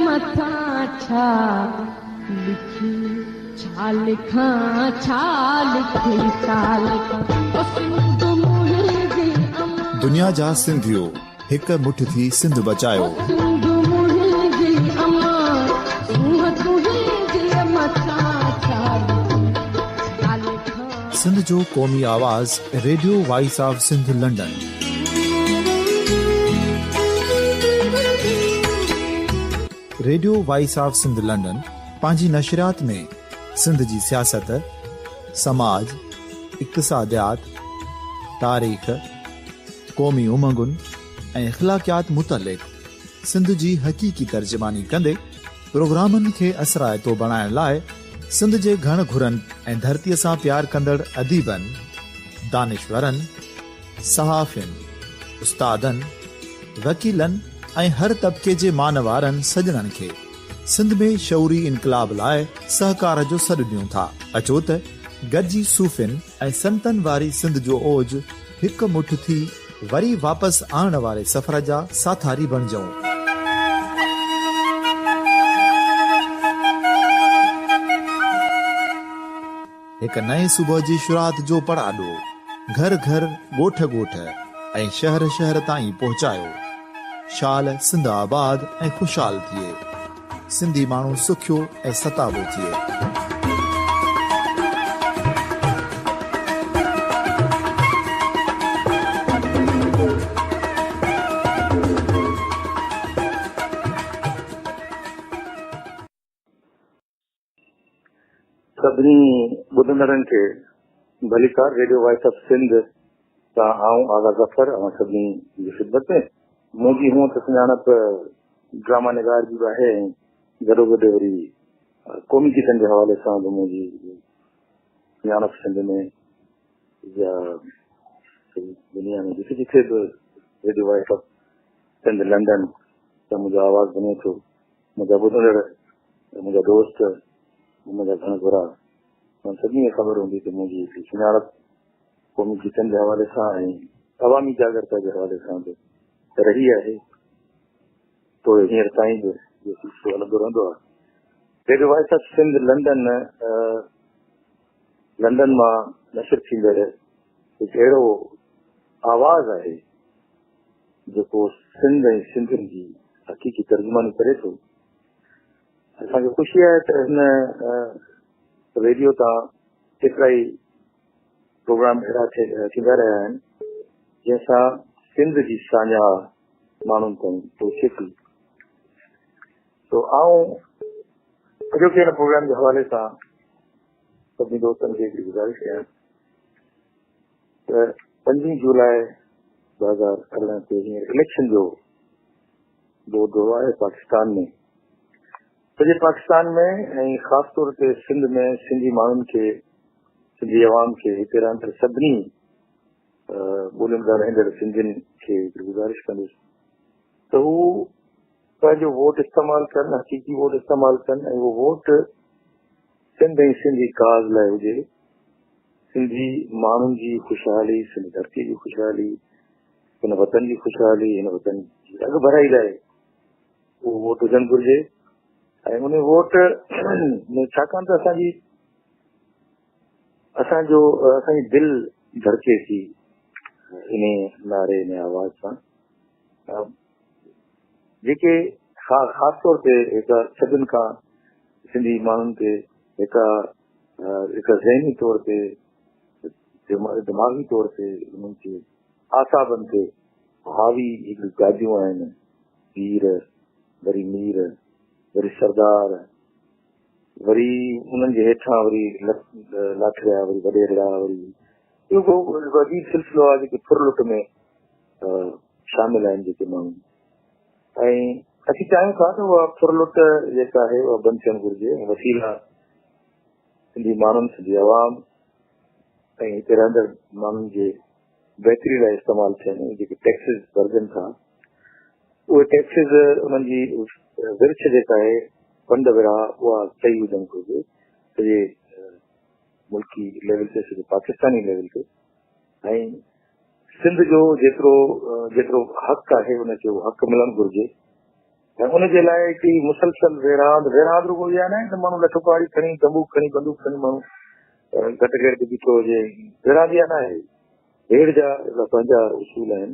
مٿان ڇا لکي ڇا لکان ڇا لکي ڇا لکان او سنڌ منهنجي امان. دنيا جا سنڌيو هڪ مٺ ٿي سنڌ بچايو. او سنڌ منهنجي امان سونهن تنهنجي مٿان ڇا لکي ڇا لکان. سنڌ جو قومي آواز radio voice of Sindh London. Radio voice of Sindh London پنهنجي نشريات ۾ سنڌ جي سياست، سماج، اقتصاديات، تاريخ، قومي امنگن ۽ اخلاقيات متعلق سنڌ جي حقيقي ترجماني ڪندي پروگرامن کي اثرائتو بڻائڻ لاء سنڌ جي گهڻ گهرن ۽ ڌرتيء سان پيار ڪندڙ اديبن، دانشورن، صحافين، استادن، وڪيلن ۽ هر طبقي جي مان وارن سڄڻن کي سنڌ ۾ شعوري انقلاب لاء سهڪار جو سڏ ڏيون ٿا. اچو ته گڏجي صوفين ۽ سنتن واري سنڌ جو اوج هڪ مٺ ٿي وري واپس آڻڻ واري سفر جا ساٿاري بڻجون. هڪ نئين صبح جي شروعات جو پڙاڏو گهر گهر، ڳوٺ ڳوٺ ۽ شهر شهر تائين پهچايو. شال سنڌ آباد ۽ خوشحال ٿئي. سنڌي ماڻهو سکيو ۽ ستابو ٿئي. سڀني ٻڌندڙن کي ڀليڪار ريڊيو وائس آف سنڌ تان آئون آغا ظفر اوهان سڀني جي خدمت ۾. منهنجي هونء ته سڃاڻپ ڊراما نگار جي به آهي ۽ گڏوگڏ وري قومي گيتن جي حوالي سان به منهنجي سڃاڻپ سنڌ ۾ يا دنيا ۾ جتي جتي به radio voice of Sindh London تان منهنجو آواز وڃي ٿو منهنجا ٻڌندڙ منهنجا دوست منهنجا گهڻ گهرا انهن سڀني کي خبر هوندي ته منهنجي هڪڙي سڃاڻپ قومي گيتن جي حوالي سان ۽ عوامي جاڳرتا جي حوالي سان به رهي آهي توڙي هينئر تائين به اهو سلسلو هلندو رهندو آهي. Radio voice of Sindh London London مان نشر ٿيندڙ هڪ اهڙو آواز آهي جيڪو سنڌ ۽ سنڌين جي حقيقي ترجماني ڪري ٿو. اسان کي خوشي آهي ته هن ريڊيو تان ڪيترائي پروگرام اهڙا ٿيندا رهيا آهن جنهن سان سنڌ جي ساڃاهه ماڻهن تائين پهچي ٿي. سو آئون اڄوڪي هن پروگرام جي حوالي سان سڀني دوستن کي هڪڙي گذارش ڪيان ته پنجين جولاء 2018 تي هينئر اليڪشن جو دور دورو آهي پاڪستان ۾ سڄي پاڪستان ۾ ۽ خاص طور تي سنڌ ۾ سنڌي ماڻهن کي سنڌي عوام کي هتي رهندڙ سڀني ٻولين ڳالهائيندڙ سنڌين کي هڪڙي گذارش ڪندس ته هو پنهنجو ووٽ استعمال ڪن حقيقي ووٽ استعمال ڪن ۽ اهو ووٽ سنڌ ۽ سنڌي ڪاز لاء هجي سنڌي ماڻهن جي خوشحالي سنڌ ڌرتي جي خوشحالي هن وطن جي خوشحالي، هن وطن جي اڳڀرائي لاء اهو ووٽ هجڻ گهرجي ۽ ان ووٽ ۾ ڇاڪاڻ ته اسان جي اسان جو اسان جي دل ڌڙڪي ٿي ان نعري ان آواز سان جيڪي خاص طور تي هڪ سڀن کان سنڌي ماڻهن تي هڪ هڪ ذهني طور تي دماغي طور تي انهن کي اعصابن تي حاوي هڪڙيون گاديون آهن، پير، وري مير، وري سردار، وري انهن جي هيٺان وري لاٺڙيا، وري وڏيرڙا، وري اهو ڪو عجيب سلسلو آهي جيڪي ڦر لٽ ۾ شامل آهن جيڪي ماڻهو ۽ اسين چاهيون ٿا ته اها ڦر لٽ جيڪا آهي اها بند ٿيڻ گهرجي ۽ وسيلا سنڌي ماڻهن سنڌي عوام ۽ هتي رهندڙ ماڻهن جي بهتري لاء استعمال ٿين ۽ جيڪي ٽيڪسز ڀرجن ٿا اهي ٽيڪسز انهن جي ورڇ جيڪا آهي فنڊ ورها اها صحيح هجڻ گهرجي سڄي ملڪي ليول تي سڄي پاڪستاني ليول تي ۽ سنڌ جو جيترو جيترو حق آهي ان کي اهو حق ملڻ گهرجي. ۽ ان جي لاء هڪڙي مسلسل ويڙهاند، ويڙهاند رڳو اها ناهي ته ماڻهو لٺ ڪهاڙي کڻي، بندوق کڻي، بندوق کڻي ماڻهو گهٽ گهيڙ تي بيٺو هجي، ويڙهاند اها ناهي. ويڙهه جا هڪڙا پنهنجا اصول آهن،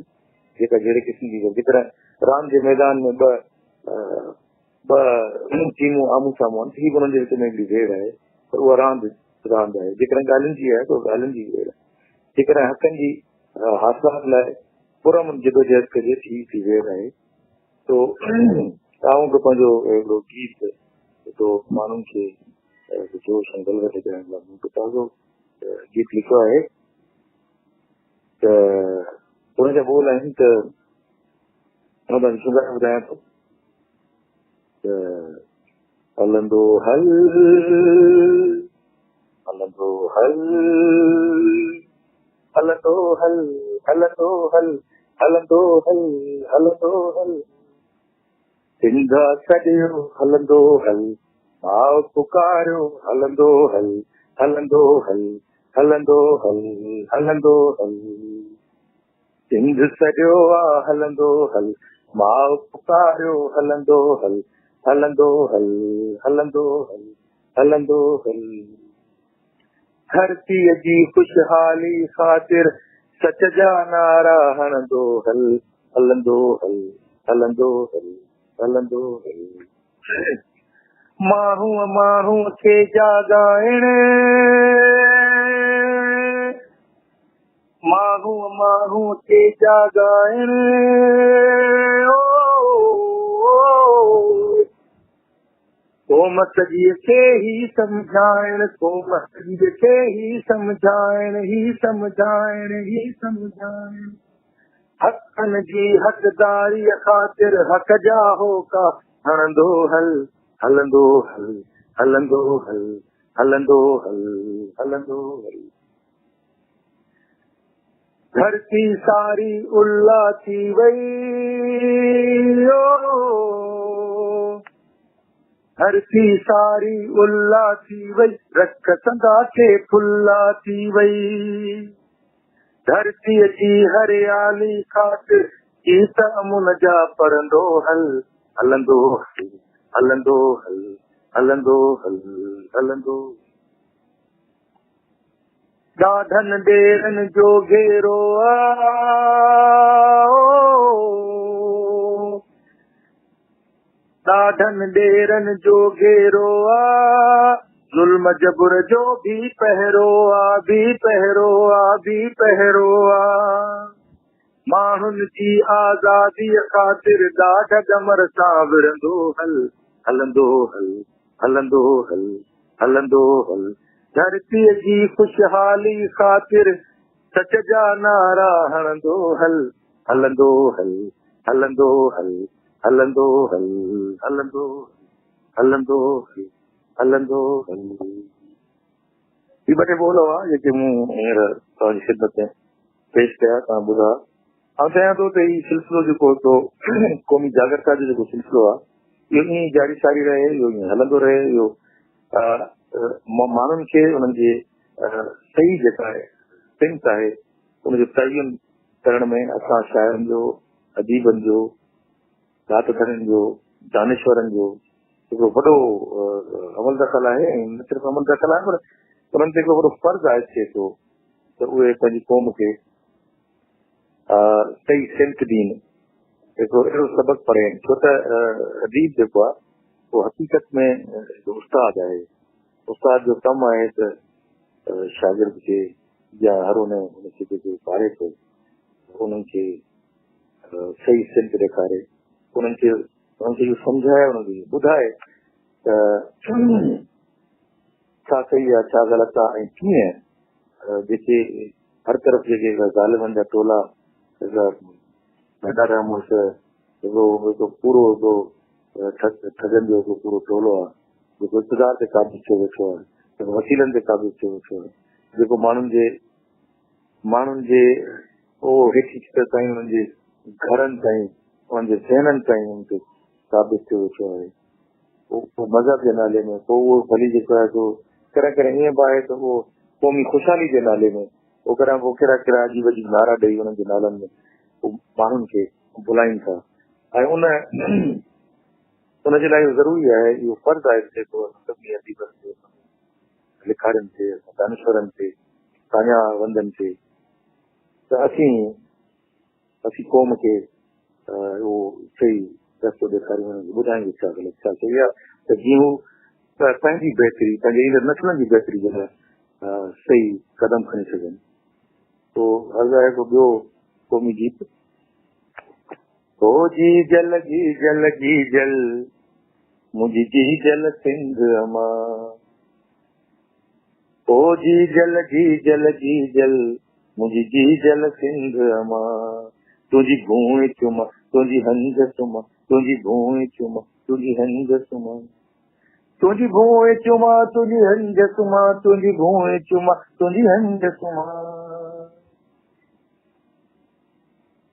جيڪا جهڙي قسم جي جيڪڏهن راند جي ميدان ۾ ٻه ٻه ٽيمون آمهون سامهون آهن، ٺيڪ انهن جي وچ ۾ هڪڙي ويڙهه آهي، پر اها راند راند آهي. جيڪڏهن ڳالهين جي آهي ته اها ڳالهين جي ويڙهه آهي. جيڪڏهن حقن جي حاصلات لاء پرامن جدوجهد ڪجي ته هي هڪڙي ويڙهه آهي. تو آئون به پنهنجو هڪڙو گيت هڪڙو ماڻهن کي جوش ۽ غلبي ڏيڻ لاء مون هڪ تازو گيت لکيو آهي ته ان جا ٻول آهن ته آئون توهان کي سنگهاري ٻڌايان ٿو ته هلندو هل هلندو هل هلندو هل هلندو هل هلندو هل هلندو هل سنڌا سڏيو هلندو هل ماء پڪاريو هلندو هل هلندو هل هلندو هل هلندو هل سنڌ سڏيو آ هلندو هل ماء پڪاريو هلندو هل هلندو هل هلندو هل هلندو هل ڌرتيء جي خوشحالي خاطر سچ جا نعرا هڻندو هل، هلندو هل، هلندو هل، هلندو هل. ماڻهوء ماڻهوء کي جاڳائڻ، ماڻهوء ماڻهوء کي جاڳائڻ، او. قوم سڄيء کي هي سمجهائڻ، قوم سڄيء کي هي سمجهائڻ، هي سمجهائڻ، هي سمجهائڻ. حقن جي حقداريء خاطر حق جا هوڪا هڻندو هل، هلندو هل، هلندو هل، هلندو هل، هلندو هل. ڌرتي ساري الا ٿي وئي او ڌرتي ساري الا ٿي وئي رک سندا کي ڦلا ٿي وئي ڌرتيء جي هريالي خاطر گيت امن جا پڙهندو هل هلندو هل هلندو هل هلندو هل هلندو ڏاڍن ڏيرن جو گهيرو آ ڏاڍن ڏيرن جو گهيرو آ ظلم جبر جو ڀي پهرو آ ڀي پهرو آ ڀي پهرو آ ماڻهن جي آزاديء خاطر ڏاڍ ڏمر سان وڙهندو هل هلندو هل هلندو هل هلندو هل ڌرتيء جي خوشحالي خاطر سچ جا نعرا هڻندو هل هلندو هل هلندو هل هلندو هل هلندو هلندو هل هلندو هل. هي ٻه ٽي ٻول هئا جيڪي مون هينئر توهان جي خدمت ۾ پيش ڪيا، توهان ٻڌا. آئون چاهيان ٿو ته هي سلسلو جيڪو هڪڙو قومي جاڳرتا جو جيڪو سلسلو آهي اهو ائين ئي جاري ساري رهي، اهو ائين هلندو رهي، اهو ماڻهن کي انهن جي صحيح جيڪا سمت آهي ان جو تعين ڪرڻ ۾ اسان شاعرن جو، اديبن جو، ڏات ڌڻين جو، دانشورن جو هڪڙو وڏو عمل دخل آهي ۽ نه صرف عمل دخل آهي پر انهن تي هڪڙو وڏو فرض عائد ٿئي ٿو ته اهي پنهنجي قوم کي صحيح سمت ڏين، هڪڙو اهڙو سبق پڙهين، ڇو ته اديب جيڪو آهي اهو حقيقت ۾ هڪ استاد آهي، استاد جو ڪم آهي ته شاگرد کي يا هر ان کي جيڪو پاڙهي ٿو انهن کي صحيح سمت ڏيکاري، انهن کي انهن کي اهو سمجهائي، انهن کي اهو ٻڌائي ته ڇا صحيح آهي ڇا غلط آهي ۽ ڪيئن جيڪي هر طرف جيڪي ظالمن جا ٽولا ڏاڍا مڙس هڪڙو هڪ پورو هڪڙو ٺڳن جو هڪڙو پورو ٽولو آهي جيڪو اقتدار تي قابض ٿيو ويٺو آهي، جيڪو وسيلن تي قابض ٿيو ويٺو آهي، جيڪو ماڻهن جي ماڻهن جي او هيٺين سطح تائين انهن جي گهرن تائين انهن جي ذهنن تائين انهن تي قابض ٿيو ويٺو آهي. پوء مذهب جي نالي ۾ پوء اهو ڀلي جيڪو آهي سو ڪڏهن ڪڏهن ائين به آهي ته اهو قومي خوشحالي جي نالي ۾ پوء ڪڏهن پوء ڪهڙا ڪهڙا عجيب عجيب نعرا ڏئي انهن جي نالن ۾ پوء ماڻهن کي ڀلائين ٿا ۽ ان उनजे लाइ इहो ज़रूरी आहे, इहो फ़र्ज़ आहे जेको सभिनी अदीबनि ते, लिखारियुनि ते, दानश्वरनि ते, साञाह-वंदनि ते, त असीं असीं क़ौम खे उहो सही रस्तो ॾेखारियूं, हुननि खे ॿुधायूं छा ग़लति छा सही आहे, त जीअं हू पंहिंजी बहितरी, पंहिंजे ईंदड़ नस्लनि जी बहितरी जे लाइ सही कदम खणी सघनि। तो अर्ज़ आहे हिकिड़ो ॿियो क़ौमी गीत। ओ जीजल जीजल जीजल मुंहिंजी जीजल सिंध अमां, ओ जीजल जीजल जीजल मुंहिंजी जीजल सिंध अमां, तुंहिंजी भूं चुमा तुंहिंजी हंज सुमा, तुंहिंजी भूं चुमा तुंहिंजी हंज सुमा, तुंहिंजी भूं चुमा तुंहिंजी हंज सुमा, तुंहिंजी भूं चुमा तुंहिंजी हंज सुमा।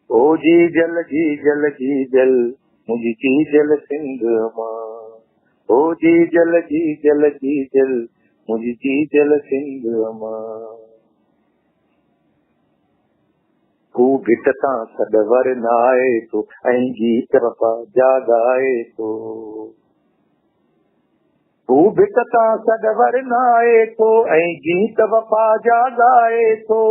ओ जीजल जीजल जीजल मुंहिंजी जीजल सिंध अमां, ओ जीजल जीजल जीजल मुंहिंजी जीजल सिंध अमां। हू भित तां सॾ वरनाए थो ऐं गीत वफ़ा जा ॻाए थो, हू भित तां सॾ वरनाए थो ऐं गीत वफ़ा जा ॻाए थो।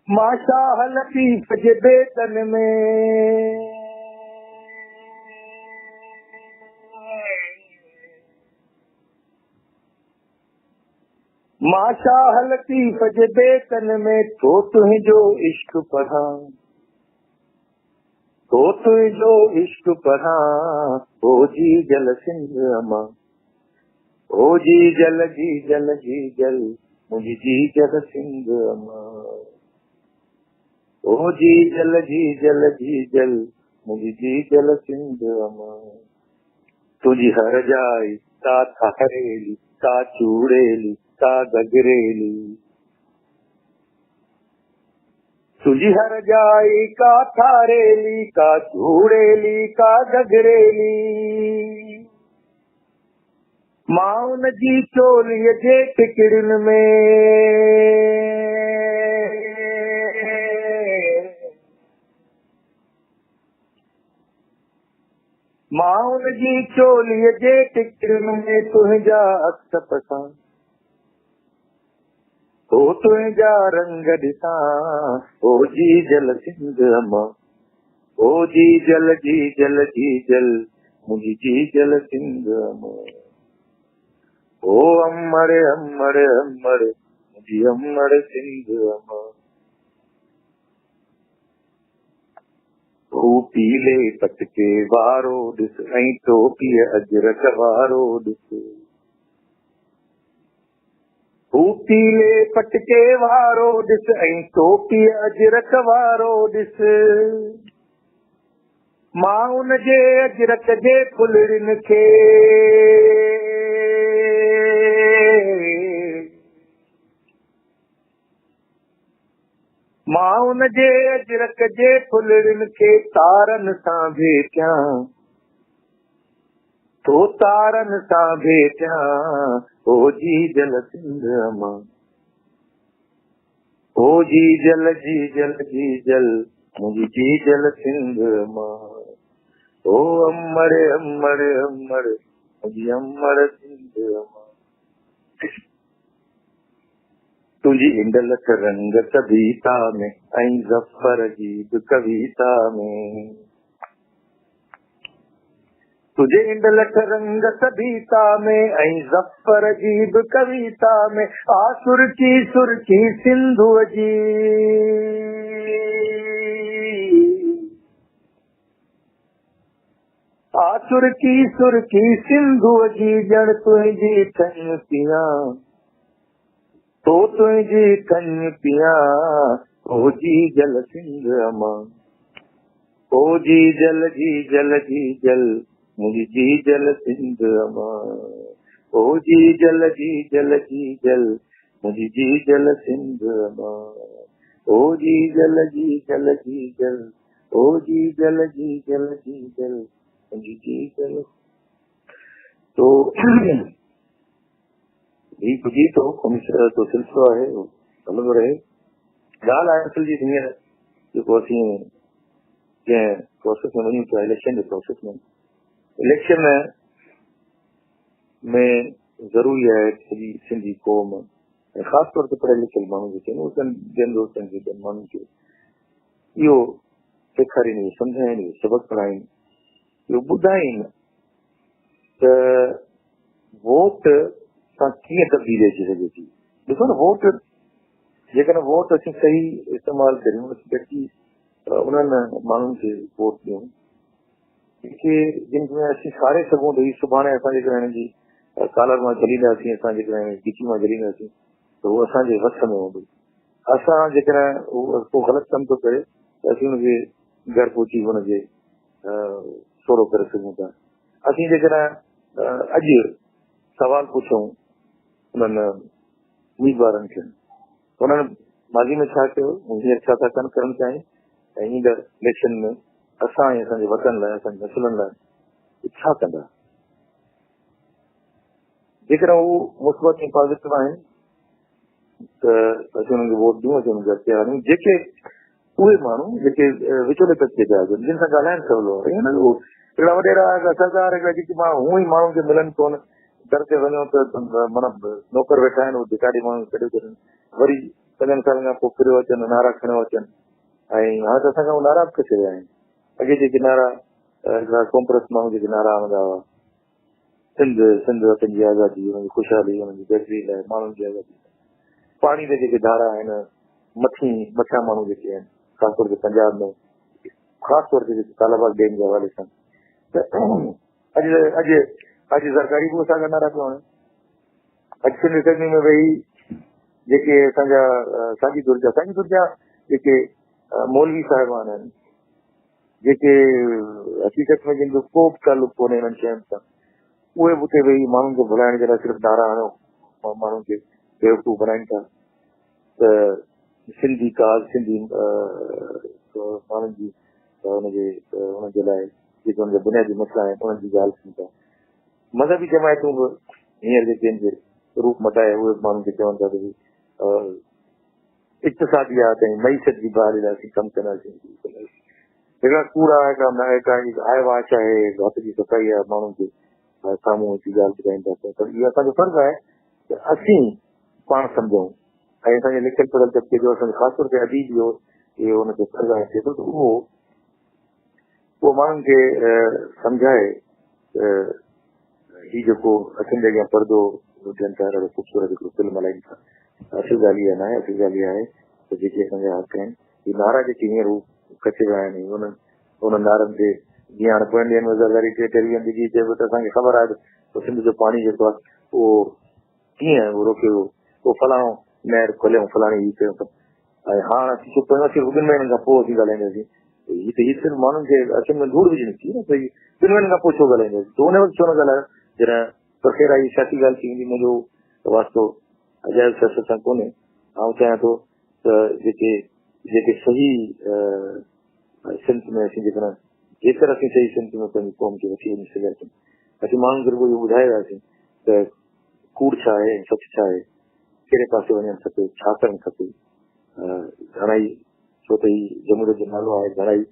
मां शाह लतीफ़ जे बेतनि में, मां शाह लतीफ़ जे बेतनि में थो तुंहिंजो इश्क पढ़ां, थो तुंहिंजो इश्क पढ़ां। ओ जीजल सिंध अमां, ओ जीजल जीजल जीजल मुंहिंजी जीजल सिंध अमां, ओ जीजल जीजल जीजल मुंहिंजी जीजल सिंध अमां। तुंहिंजी हर जाइ का थारेली का चूड़ेली का गगरेली, तुंहिंजी हर जाइ का थारेली का चूड़ेली का गगरेली। मां उन जी चोलीअ जे टिकड़ियुनि में, मां उन जी चोलीअ जे टिकड़ियुनि में तुंहिंजा अक्स पसां, ओ तुंहिंजा रंग ॾिसां। ओ जीजल सिंध अमां, ओ जीजल जीजल जीजल मुंहिंजी जीजल सिंध अमां। ओ अमर अमर अमर मुंहिंजी अमर सिंध अमां। हू पीले पटके वारो ॾिस ऐं टोपीअ अजरक वारो ॾिस, हू पीले पटके वारो ॾिस ऐं टोपीअ अजरक वारो ॾिस। मां उन जे अजरक जे फुलड़ियुनि खे, मां उन जे अजरक जे फुलड़ियुनि खे तारनि सां भेटियां, थो तारनि सां भेटियां। ओ जीजल सिंध अमां, ओ जीजल जीजल जीजल मुंहिंजी जीजल सिंध अमां। ओ अमर अमर अमर मुंहिंजी अमर सिंध अमां। तुंहिंजी इंडलठ रंग सभीता में ऐं ज़फ़र जी बि कविता में, तुंहिंजे इंडलठ रंग सभीता में ऐं ज़फ़र जी बि कविता में। आ सुर्खी सुर्खी सिंधूअ जी, आ सुर्खी सुर्खी सिंधूअ जी, ॼण तुंहिंजी थञ पियां, तो तुंहिंजी थञ पियां। ओ जीजल सिंध अमां, ओ जीजल जीजल जीजल मुंहिंजी जीजल सिंध अमां। ओ जीजल जीजल जीजल मुंहिंजी जीजल सिंध अमां। ओ जीजल जीजल जीजल, ओ जीजल जीजल जीजल मुंहिंजी जीजल। तो ही गीत हो, तो सिलसिलो आहे हलंदो रहे। ॻाल्हि आहे असल जी हींअर जेको असीं जंहिं प्रोसेस में वञूं पिया इलेक्शन जे प्रोसेस में, इलेक्शन में ज़रूरी आहे सॼी सिंधी क़ौम ऐं ख़ासि तौर ते पढ़ियल लिखियल माण्हू जेके आहिनि उहे ॿियनि दोस्तनि खे, ॿियनि माण्हुनि खे इहो सेखारीनि, इहो सम्झाइनि, इहो सबक़ पढ़ाइनि, इहो ॿुधाइनि त वोट सां कीअं तब्दीली अची सघे थी। ॾिसो न, वोट जेकॾहिं वोट असीं सही इस्तेमालु करियूं, असीं गॾिजी उन्हनि माण्हुनि खे वोट ॾियूं जेके जिन खे असीं सारे सघूं त सुभाणे असां जेकॾहिं हिननि जी कॉलर मां झलींदासीं, असां जेकॾहिं गिची मां झलींदासीं त उहो असांजे वस में हूंदो। असां जेकॾहिं उहो को ग़लति कमु थो करे त असीं हुनखे घर पहुची हुनखे सोरो करे सघूं था। असीं जेकॾहिं अॼु सवाल पुछूं उन्हनि उम्मीदवारनि खे, उन्हनि माज़ी में छा कयो, हींअर छा था कनि, करणु चाहिनि ऐं ईंदड़ इलेक्शन में असां ऐं असांजे वतन लाइ, असांजे नसलनि लाइ छा कंदा। जेकॾहिं हू मुस्बत ऐं पॉज़िटिव आहिनि त असीं हुननि खे वोट ॾियूं, असीं हुननि खे अॻिते आणियूं। जेके उहे माण्हू जेके विचोले तबिके जा हुजनि, जिन सां ॻाल्हाइणु सवलो आहे, ईअं न हिकिड़ा वॾेरा, हिकिड़ा सरदार, हिकिड़ा जेके माण्हू हूअं ई माण्हुनि खे मिलनि कोन, दर ते वञो त माना नौकर वेठा आहिनि, उहे धिका ॾेई माण्हू कढियो छॾनि, वरी 5 सालनि खां पोइ फिरियो अचनि, नारा खणियो अचनि। ऐं हाणे त असां खां नारा बि खसे विया आहिनि। अॻे जेके नारा हिकिड़ा कॉम्प्रेस माण्हू जेके नारा हणंदा हुआ, सिंध सिंध वतन जी आज़ादी, हुनजी ख़ुशहाली, हुनजी बहितरी लाइ, माण्हुनि जी आज़ादी, पाणी ते जेके धारा आहिनि, मथियां माण्हू जेके आहिनि, ख़ासि तौर ते पंजाब में, ख़ासि तौर ते जेके कालाबाग डैम जे हवाले सां, त अॼु अॼु अॼु सरकारी बि असांजा नारा पियो हणे। अॼु सिंध असेंबली में वेही जेके असांजा साॻी धुर जा जेके मौलवी साहिबान आहिनि, जेके हक़ीक़त में जिन जो को बि तालुक़ु कोन्हे हिननि शयुनि सां, उहे बि उते वेही माण्हुनि खे भुलाइण जे लाइ सिर्फ़ु नारा हणो, माण्हुनि खे बेवकूफ़ बनाइनि था त सिंधी काज़, सिंधी माण्हुनि जी हुनजे लाइ जेके हुनजा बुनियादी मसइला आहिनि उन्हनि जी ॻाल्हि थियनि था। मज़हबी जमायतूं बि हींअर जेके आहिनि रूप मटाए उहे माण्हुनि खे चवनि था त इक़्तिसादियात ऐं मईशत जी बहाली लाइ असीं कमु कंदासीं। हिकिड़ा कूड़ा, हिकिड़ा आय वाश आहे, हथ जी सफ़ाई आहे, माण्हुनि खे साम्हूं अची ॻाल्हि ॿुधाइनि था। पर इहो असांजो फ़र्ज़ु आहे त असीं पाण सम्झूं ऐं असांजे लिखियल पढ़ियल तबिके जो, असांजे ख़ासि तौर ते अदीब जो इहो हुनखे फ़र्ज़ु आहे थिए थो त उहो माण्हुनि खे सम्झाए त हीउ जेको अखियुनि जे अॻियां परदो ॾियनि था, ॾाढो ख़ूबसूरत हिकिड़ो फिल्म हलाइनि था। असल ॻाल्हि इहा न आहे। असल ॻाल्हि इहा आहे त जेके असांजा हक़ आहिनि, ही नारा जेके हींअर हू खचे विया आहिनि, उन्हनि नारनि ते जीअं हाणे पोयनि ॾींहंनि में ज़रदारी टेलीविज़न ॾिसी चइबो त असांखे ख़बर आहे त सिंध जो पाणी जेको आहे उहो कीअं उहो रोकियो वियो, उहो फलाणो नहर खोलियऊं, फलाणी हीअ कयूं। ऐं हाणे असीं चुप आहियूं, असीं ॿिनि महीननि खां पोइ असीं ॻाल्हाईंदासीं। हीअ त हीअ सिर्फ़ु माण्हुनि खे अखियुनि में धूड़ विझणी थी न, त ॿिनि महीननि खां पोइ छो ॻाल्हाईंदासीं? त उन वक़्तु छो न ॻाल्हायो जॾहिं? पर ख़ैर आहे, इहा सियासी ॻाल्हि थी वेंदी, मुंहिंजो वास्तो अजायो सियासत सां कोन्हे। आउं चाहियां थो त जेके जेके सही सिमत में असीं जेकॾहिं जेकर असीं सही सिमत में पंहिंजी क़ौम खे वठी वञी सघियासीं, असीं माण्हुनि खे रुॻो इहो ॿुधाए वियासीं त कूड़ छा आहे ऐं सच छा आहे, कहिड़े पासे वञणु खपे, छा करणु खपे। घणा ई, छो त हीउ जमहूरियत जो नालो आहे घणाई,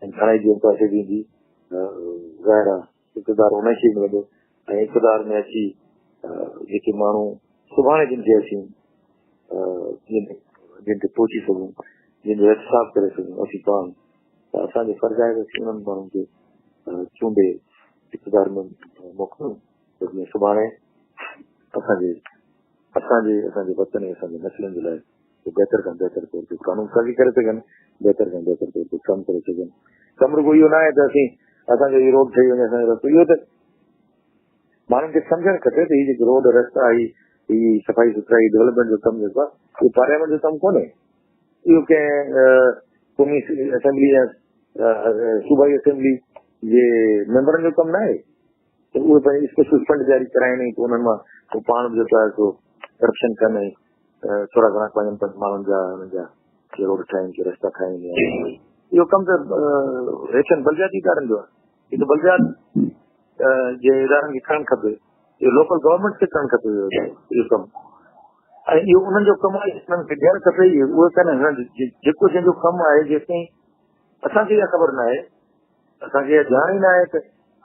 ऐं घणाई जंहिं पासे वेंदी, ज़ाहिर आहे इक़्तिदार उन खे मिलंदो। ऐं इक़्तिदार में अची जेके माण्हू सुभाणे जिन खे असीं जिन ते पहुची सघूं, जिन जो एहतसाब करे सघूं असीं पाण, त असांजो फ़र्ज़ु आहे त असीं उन्हनि माण्हुनि खे चूंडे इक़्तिदार में मोकिलियूं त जीअं सुभाणे असांजे वतन ऐं असांजे नसलनि जे लाइ बहितर खां बहितर तौर ते कानून साज़ी करे सघनि, बहितर खां बहितर तौर ते कमु करे सघनि। कमु रुॻो इहो न आहे त असीं असांजो इहो रोड ठही वञे, असांजो रस्तो, इहो त माण्हुनि खे सम्झणु खपे त हीअ जेके रोड रस्ता, हीअ सफ़ाई सुथराई, डेवलपमेंट जो कमु जेको आहे, इहो पार्लियामेंट जो कमु कोन्हे। इहो कंहिं क़ौमी असेंबली या सूबाई असेंबली जे मेंबरनि जो कमु न आहे त उहे पंहिंजी स्पेशल फंड जारी कराइनि ऐं पोइ उन्हनि मां पोइ पाण बि जेको आहे सो करप्शन कनि ऐं थोरा घणा पंहिंजनि पंहिंजनि माण्हुनि जा हुननि जा के रोड ठाहिनि, के रस्ता ठाहिनि। इहो कमु त हेठि बलदियाती इदारनि जो आहे। इहो त बलदियात जे इदारनि खे करणु खपे, इहो लोकल गवर्नमेंट खे करणु खपे इहो कमु, ऐं इहो उन्हनि जो कमु आहे, उन्हनि खे ॾियणु खपे। इहो उहे कनि, जेको जंहिंजो कमु आहे, जेसिताईं اسان کي اها خبر ناهي، اسان کي اها ڄاڻ ئي ناهي ته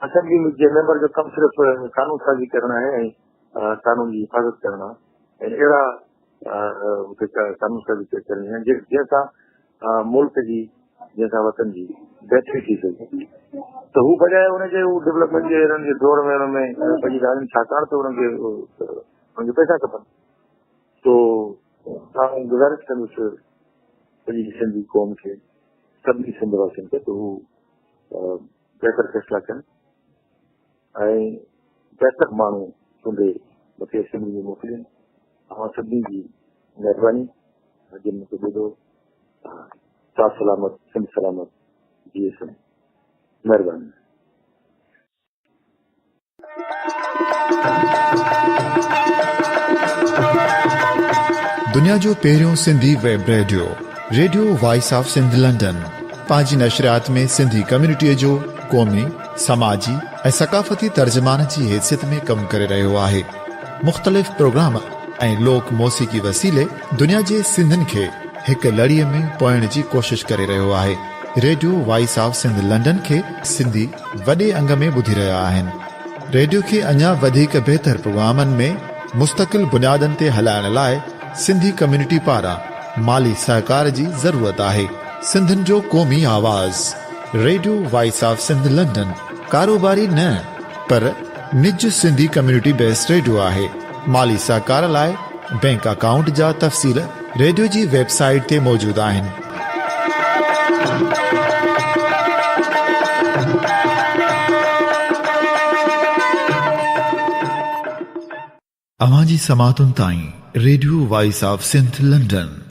اسيمبلي جي ميمبر جو ڪم صرف قانون سازي ڪرڻ آهي ۽ قانون جي حفاظت ڪرڻ آهي ۽ اهڙا قانون سازي ڪرڻي آهي جنهن سان ملڪ جي جنهن سان وطن جي بهتري ٿي سگهي ته هو بجاء ان جي هو ڊولپمينٽ جي انهن جي دور ۾ ان ۾ پنهنجي ڳالهين ڇاڪاڻ ته انهن کي انهن کي پئسا کپن تو آئون گذارش ڪندس سڄي سنڌي قوم کي سڀني سنڌ واسين کي ته هو بهتر فيصلا ڪن ۽ بهتر ماڻهو چونڊي مٿي اسيمبلي ۾ موڪلين. اوهان سڀني جي مهرباني جن مون کي ٻڌو. ساٿ سلامت، سنڌ سلامت، جيئي سنڌ. مهرباني. دنيا جو پهريون Sindhi web radio, radio voice of Sindh London, پنهنجي نشريات ۾ سنڌي ڪميونٽيء جو قومي، سماجي ۽ ثقافتي ترجمان جي حيثيت ۾ ڪم ڪري رهيو آهي. مختلف پروگرام ۽ لوڪ موسيقي وسيلي دنيا جي سنڌين کي هڪ لڙيء ۾ پوئڻ جي ڪوشش ڪري رهيو آهي. Radio voice of Sindh London کي سنڌي وڏي انگ ۾ ٻڌي رهيا آهن. ريڊيو کي اڃا وڌيڪ بهتر پروگرامن ۾ مستقل بنيادن تي هلائڻ لاء سنڌي ڪميونٽي پاران مالي سهڪار جي ضرورت آهي. سنڌين جو قومي آواز، radio voice of Sindh London ڪاروباري نه پر نج سنڌي ڪميونٽي بيسڊ ريڊيو آهي. مالي سهڪار لاء بئنڪ اڪائونٽ جا تفصيل ريڊيو جي ويب سائيٽ تي موجود آهن. اوهان جي سماعتن تائين radio voice of Sindh London.